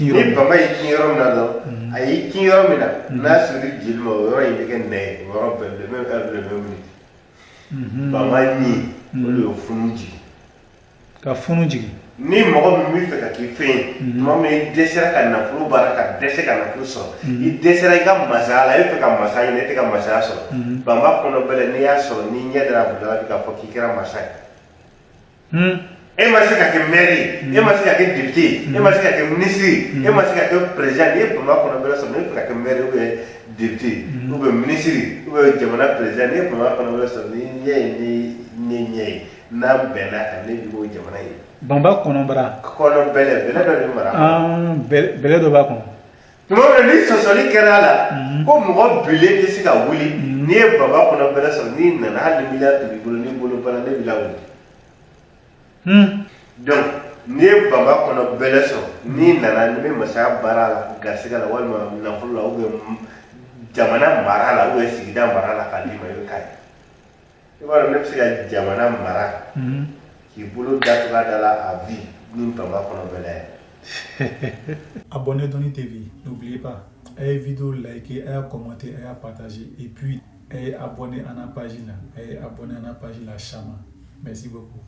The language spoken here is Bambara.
Ni bama y'i kin yɔrɔ min na dɔrɔn, a y'i kin yɔrɔ min na, n'a ser'i jeli ma, o yɔrɔ in bɛ kɛ nɛ ye. O yɔrɔ bɛɛ, le même heure, le même minute, bama ɲin, o de ye funu jigin. Ka funu jigin. Ni mɔgɔ min bɛ fɛ ka kɛ fɛn ye, tuma min i dɛsɛra ka nafolo baara, ka dɛsɛ ka nafolo sɔrɔ, i dɛsɛra i ka masaya la, i bɛ fɛ ka masaya ɲini, e tɛ ka masaya sɔrɔ, bama kɔnɔ bɛlɛ, n'i y'a sɔrɔ, n'i ɲɛ dara a la, k'a fɔ k'i kɛra masa ye. E ma se ka kɛ maire ye, e ma se ka kɛ député ye, e ma se ka kɛ ministre ye, e ma se ka kɛ président, n'i ye bama kɔnɔ bɛlɛ sɔrɔ, n'i bɛ fɛ ka kɛ maire ou bien député ou bien ministre ou bien jamana président, n'i ye bama kɔnɔ bɛlɛ sɔrɔ, n'i ɲɛ ye, ni ne ɲɛ ye, n'an bɛnna kan, ne b'i k'o jamana ye. Banba kɔnɔbara. Kɔnɔ bɛlɛ, bɛlɛ dɔ de mara. Bɛlɛ dɔ b'a kɔnɔ. Tuma min na ni sɔsɔli kɛra a la ko mɔgɔ bilen tɛ se ka wuli, n'i ye bama kɔnɔ bɛlɛ sɔrɔ, n'i nana, hali ni miliyari tun b'i bolo, n'i bolo banna, ne b'i lawuli. Donc n'i ye bama kɔnɔ bɛlɛ sɔrɔ, n'i nana, n'i bɛ masaya baara la, garisɛgɛ la, walima nafolo la, ou bien jamana mara la, ou bien sigida mara la, k'a d'i ma, i bɛ k'a ye. I b'a dɔn, ne bɛ se ka jamana mara k'i bolo datugu a da la a vie ni bama kɔnɔ bɛlɛ ye. Abonnez Doni TV, n'oubliez pas, a ye vidéo liker, a commenter, a partager et puis a abonner à la page là, a abonner à la page là, Chama. Merci beaucoup.